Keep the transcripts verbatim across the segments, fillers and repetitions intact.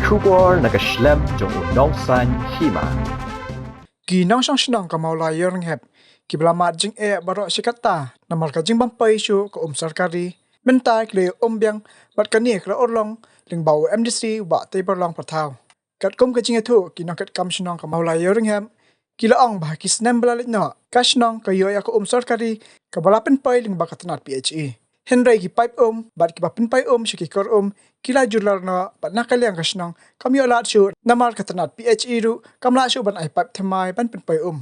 Khubor na ka shlem jong u nongsan hima. Ki nongshong shnong ka Mawlai Ïewrynghep kiba la mad jingeh baroh shi katta namar ka jingbym poi shuh ka um sorkari, mynta ki la ïoh um biang bad kane ka la urlong lyngba u MDC u Bah Teiborlong Pyrthaw. Katkum ka jingïathuh, ki nongtrei kam shnong ka Mawlai Ïewrynghep ki la ong ba ha ki snem ba la leit noh, ka shnong ka ïoh ïa ka um sorkari kaba la pynpoi lyngba ka tnat PHE. Hynrei ki paip um bad kiba pynpoi um sha ki kor um ki la jur lar noh, bad na ka liang ka shnong kam ïoh lad shuh namar ka tnat PHE ruh kam lah shuh ban ai paip thymmai ban pynpoi um.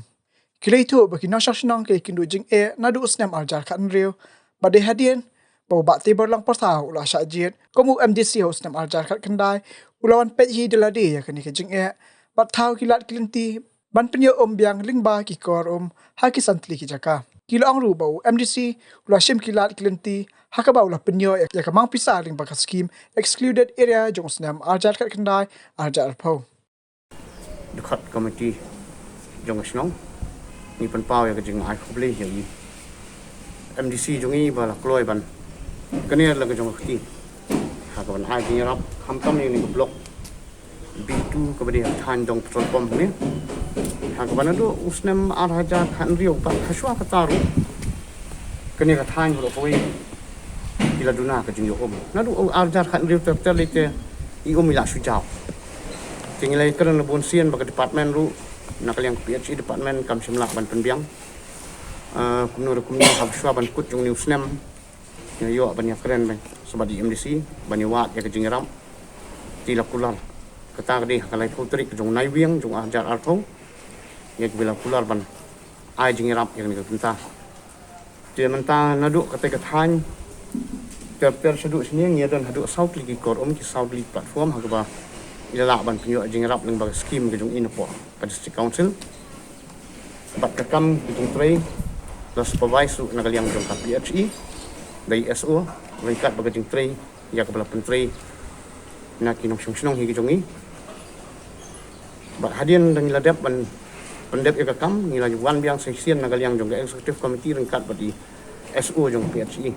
Ki la ïathuh ba ki nongshong shnong ki la ïakynduh jingeh naduh u snem ar hajar khathynriew, bad dei hadien ba u Bah Teiborlong Pyrthaw u la shah jied kum u MDC ha u snem ar hajar khatkhyndai u la wan peit hi da lade ïa kane ka jingeh, bad thaw ki lad ki lynti ban pynïoh um biang lyngba ki kor um ha ki san tylli ki jaka. Ki la ong ruh ba u MDC u la shim ki lad ki lynti ha kaba u la pynïoh ïa ka mang pisa lyngba ka skim Excluded Area jong u snem ar hajar khatkhyndai, ar hajar arphew. Dkhot komiti jong ka shnong, ngi pynpaw ïa ka jingai khublei ïa i MDC jong i ba la kloi ban kner la ka jong ka kti ha ka ban ai jingïarap khamtam ïa kane ka block B two kaba dei ha thaiñ Dong Petrol Pump ne. Ha kaba naduh u snem ar hajar khathynriew bad ha shuwa kata ruh kane ka thaiñ baroh kawei ki la duna ka jingïoh um. Naduh u ar hajar khathynriew ter ter lei te i um i la shu jaw. Te ngi la ïakren la bun sien bad ka department ruh, na ka liang ka PHE department kam shym lah ban pynbiang. Ah, kumno ruh kumno ha shuwa ban kut jong une u snem ngi la ïoh ban ïakren bad sa bad i MDC ban ïawad ïa ka jingïarap. Te la kular kata ka dei ha ka laiphew tarik jong u Naiwieng jong u ar hajar arphew ïa kaba la kular ban ai jingïarap ïa kane ka bynta. Te mynta naduh katei ka thaiñ ter ter shaduh shane ngi ïa don haduh saw tylli ki kor um, ki saw tylli ki platform ha kaba i la lah ban pynïoh jingïarap lyngba ka skim ka jong i napoh ka District Council. Bad ka kam ka jingtrei la supervise ruh na ka liang jong ka PHE da i SO ryngkat bad ka jingtrei ïa kaba la pyntrei na ki nongshong shnong hi ki jong i. Bad hadien da ngi la dep ban pyndep ïa ka kam, ngi la wan biang sa shisien na ka liang jong ka executive committee ryngkat bad i SO jong ka PHE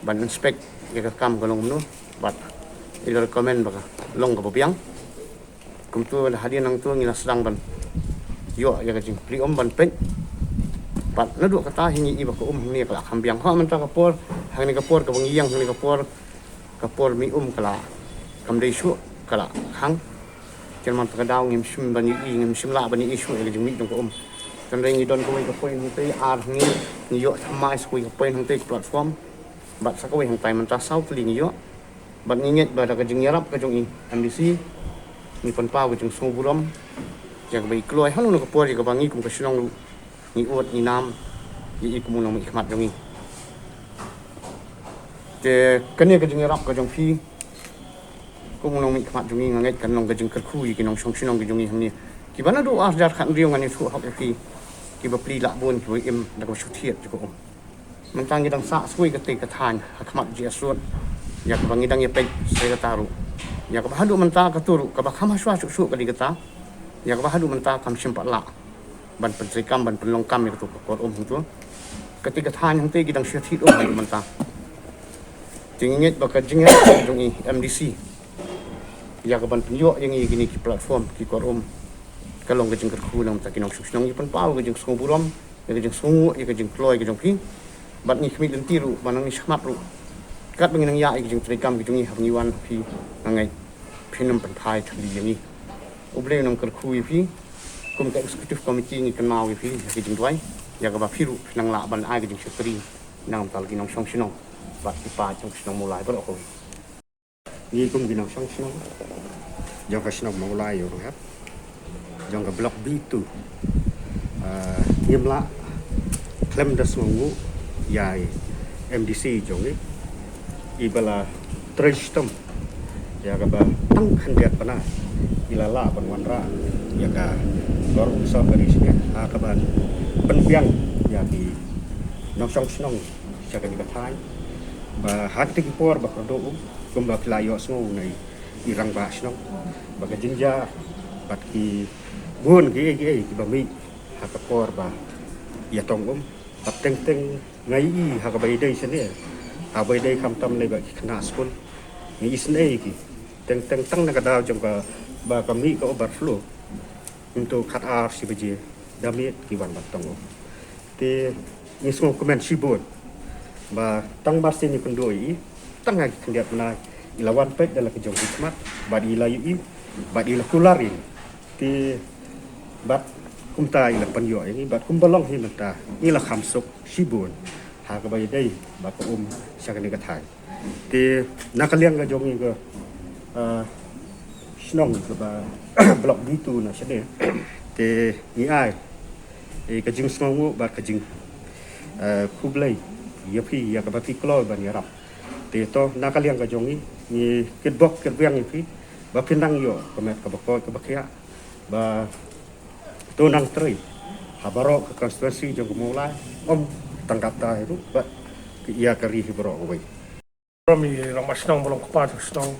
ban inspect ïa ka kam ka long kumno, bad i la recommend ba ka long kaba biang. Kumto da hadien nangto ngi la sdang ban ïoh ïa ka jingplie um ban peit. Bad naduh kata hi ngi i ba ka um hangne ka la kham biang. Hooid mynta ka por, hangne ka por kaba ngi ïeng hangne ka por, ka por mih um ka la kam dei shuh, ka la khang. Te mynta ka daw ngim shym ban ïohi, ngim shym lah ban ïohi shuh ïa ka jingmih jong ka um. Hynrei ngi don kawei ka point hangtei, ar hangne, ngi ïoh thymmai sa kawei ka point hangtei ka platform. Bad sa kawei hangtai mynta saw tylli ngi ïoh. Bad ngi ngeit ba da ka jingïarap ka jong i MDC, ngi pynpaw ka jingsngewburom ïa kaba i kloi halor ka por ïa kaba ngi kum ka shnong ruh ngi ud ngi nam ïa i kum u nongmihkhmat jong i. Te kane ka jingïarap ka jong phi kum u nongmihkhmat jong i, nga ngeit kan long ka jingkyrkhu ïa ki nongshong shnong ki jong i hangne kiba naduh ar hajar khathynriew ngan ïathuh hok ïa phi, kiba plie lah bun, kiba im da kaba shu thied jong ka um. Mynta ngi dang sah sa kawei katei ka thaiñ ha khmat GS Road ïa kaba ngi dang ïa peit sa kata ruh. Ïa kaba haduh mynta kato ruh kaba kham ha shuwa shuh shuh ka dei kata. Ïa kaba haduh mynta kam shym pat lah ban pyntreikam, ban pynlong kam ïa kato ka kor um hangto. Katei ka thaiñ hangtei ki dang shu thied um haduh mynta. Te ngi ngeit ba ka jingïarap jong i MDC ïa ka ban pynïoh ïa ngi ïa kine ki platform ki kor um ka long ka jingkyrkhu na ka bynta ki nongshong shnong. Ngi pynpaw ka jingsngewburom, ïa ka jingsngewnguh, ïa ka jingkloi ka jong phi. Bad ngi khmih lynti ruh ba nangne shakhmat ruh katba ngi nang ïa ïa ka jingtreikam ka jong ngi haba ngi wan ha phi, nga ngeit phin ym pynphai thylli ïa ngi. U Blei un nang kyrkhu ïa phi. Kum ka executive committee ngi kynmaw ïa phi ïa ka jingduwai ïa kaba phi ruh phin nang lah ban ai ka jingshakri na ka bynta ki nongshong shnong bad ki paid nongshong shnong Mawlai baroh kawei. Ngi kum ki nongshong shnong jong ka shnong Mawlai Ïewrynghep jong ka block B two, ah, ngim lah khlem da sngewnguh ïa i MDC jong ngi iba la trei shitom ïa kaba tang khyndiat bnai i la lah ban wanrah ïa ka kor um sorkari shnong ha kaban pynbiang ïa ki nongshong shnong sha kane ka thaiñ. Ba ha kata ki por ba kyrduh um kumba phi la ïohsngew na i rangbah shnong ba ka jingjia bad ki bun kiei kiei kiba mih ha ka por ba ïatong um. Bad teng teng nga ïohi ha kaba ïadei shane, ha kaba ïadei khamtam lei bad ki khynnah skul, nga isynei ïa ki. Teng teng tang na ka daw jong ka ba ka mih ka overflow. Into khat ar shi baje da miet ki wan ban tong. Te ngi sngewkmen shibun ba tang mar sien i kynduh i tang ha ki khyndiat bnai i la wan peit da la ka jong ki khmat bad i la ïohi bad i la kular i. Te bad kumta i la pynïoh ïa ngi bad kumba long hi mynta ngi la kham suk shibun ha kaba ïadei bad ka um sha kane ka thaiñ. Te na ka liang ka jong ngi ka ah, shnong kaba block B two na shane. Te ngi ai eh, ka jingsngewnguh bad ka jing eh, khublei ïa phi ïa kaba phi kloi ban ïarap. Te to na ka liang ka jong ngi ngi kitbok kitbiang ïa phi ba phi nang ïoh ka met kaba koit kaba khiah ba to nang trei ha baroh ka constituency jong ka Mawlai, ym tang kata hi ruh bad ïa ka ri hi baroh kawei. Rom i rangbah shnong ba long kpa jong shnong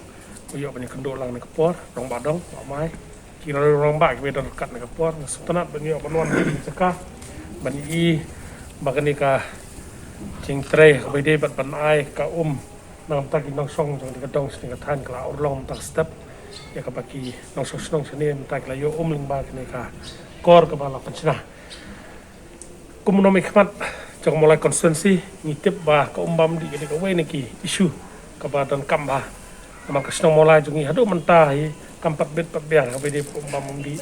ba ïoh ban ïakynduh lang na ka por, rangbah dong, rangbah mai. Ki rangbah kiba don ryngkat na ka por, nga sngewtynnat ban ïoh ban wan ha kane ka jaka ban i ba kane ka jingtrei kaba ïadei bad ban ai ka um na ka bynta ki nongshong jong kane ka dong sha kane ka thaiñ ka la urlong mynta ka step. Ïa kaba ki nongshong shnong shane mynta ki la ïoh um lyngba kane ka kor kaba la pynshna. Kum u nongmihkhmat jong ka Mawlai constituency ngi tip ba ka um bam dih ka dei kawei na ki issue kaba donkam bha. Namar ka shnong Mawlai jong ngi haduh mynta hi kam pat bit pat biang haba ïadei bad ka um bam um dih.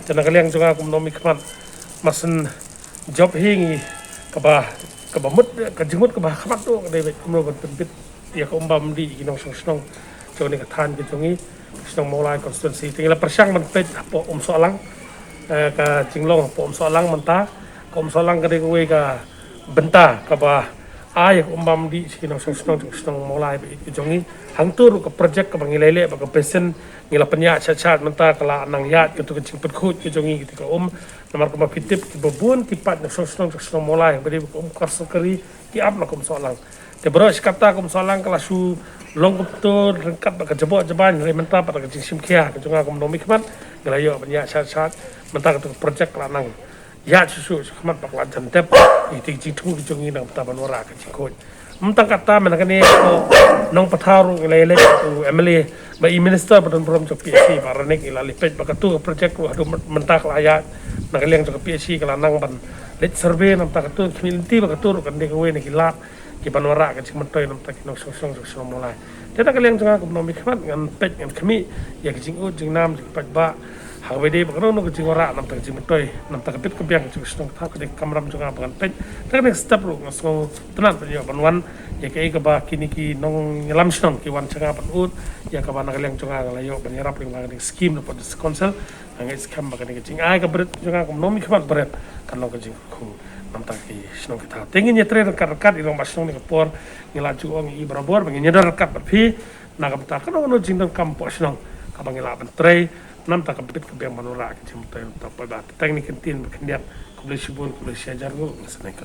Te na ka liang jong nga kum u nongmihkhmat, mar shen jop hi ngi kaba kaba mut ka jingmut kaba khmat duh ka dei beit kumno ban pynbit ïa ka um bam um dih ïa ki nongshong shnong jong kane ka thaiñ ka jong ngi, shnong Mawlai constituency. Te ngi la pyrshang ban peit hapoh Umsohlang, eh, ka jinglong hapoh Umsohlang mynta. Ka Umsohlang ka dei kawei ka bynta kaba ai ïa ka um bam um dih sha ki nongshong shnong jong ka shnong Mawlai ba ïeit ka jong ngi. Hangto ruh ka project kaba ngi la ïaleh bad ka basin ngi la pynïaid shat shat mynta ka la nang ïaid kato ka jingpynkhuid ka jong ngi kata ka um. Namar kumba phi tip kiba bun ki paid nongshong shnong jong ka shnong Mawlai ba dei ka um kor sorkari ki ap na ka Umsohlang. Te baroh shi katta ka Umsohlang ka la shu long kumto ryngkat bad ka jaboh jaban, hynrei mynta pat da ka jingshim khia ka jong nga kum u nongmihkhmat ngi la ïoh ban ïaid shat shat mynta kato ka project ka la nang ïaid shuh shuh sha khmat bad ka la jan dep ïa kata ka jingthmu ka jong ngi na ka bynta ban wanrah ka jingkhuid. Ym tang katta, mynta kane hapoh Nongpathaw ruh ngi la ïaleit u M L A bad i minister ba don burom jong ka P H E Bah Ranik, ngi la leit peit bad kato ka project ruh haduh mynta ka la ïaid. Na ka liang jong ka P H E ka la nang ban leit survey, na bynta kato ka khmih lynti bad kato ruh kan dei kawei na ki lad ki ban wanrah ka jingmyntoi na bynta ki nongshong shnong jong ka shnong Mawlai. Te na ka liang jong nga kum u nongmihkhmat ngan peit ngan khmih ïa ka jingud jingnam jong ki paidbah ha kaba ïadei bad kano kano ka jingwanrah na bynta ka jingmyntoi, na bynta ka bit ka biang jong ka shnong ka thaw, ka dei ka kamram jong nga ba ngan peit. Te kane ka step ruh nga sngewtynnat ban ïoh ban wan ïa kaei kaba kine ki nongïalam shnong ki wan sha nga ban ud ïa kaba na ka liang jong nga nga la ïoh ban ïarap lyngba kane ka skim na District Council. Nga ngeit skhem ba kane ka jingai ka bret jong nga kum u nongmihkhmat bret kan long ka jingkyrkhu na bynta ki shnong ki thaw. Te ngin ïatrei ryngkat ryngkat, i rangbah shnong, kane ka por ngi la ju ong ïa i barabor ba ngin ïadon ryngkat bad phi na ka bynta kano kano ka jingdonkam hapoh shnong kaba ngi lah ban trei na bynta ka bit ka biang ban wanrah ka jingmyntoi na bynta u paidbah. Te tang kine ki ktien ba khyndiat, khublei shibun, khublei shihajar nguh, nga sngewbha.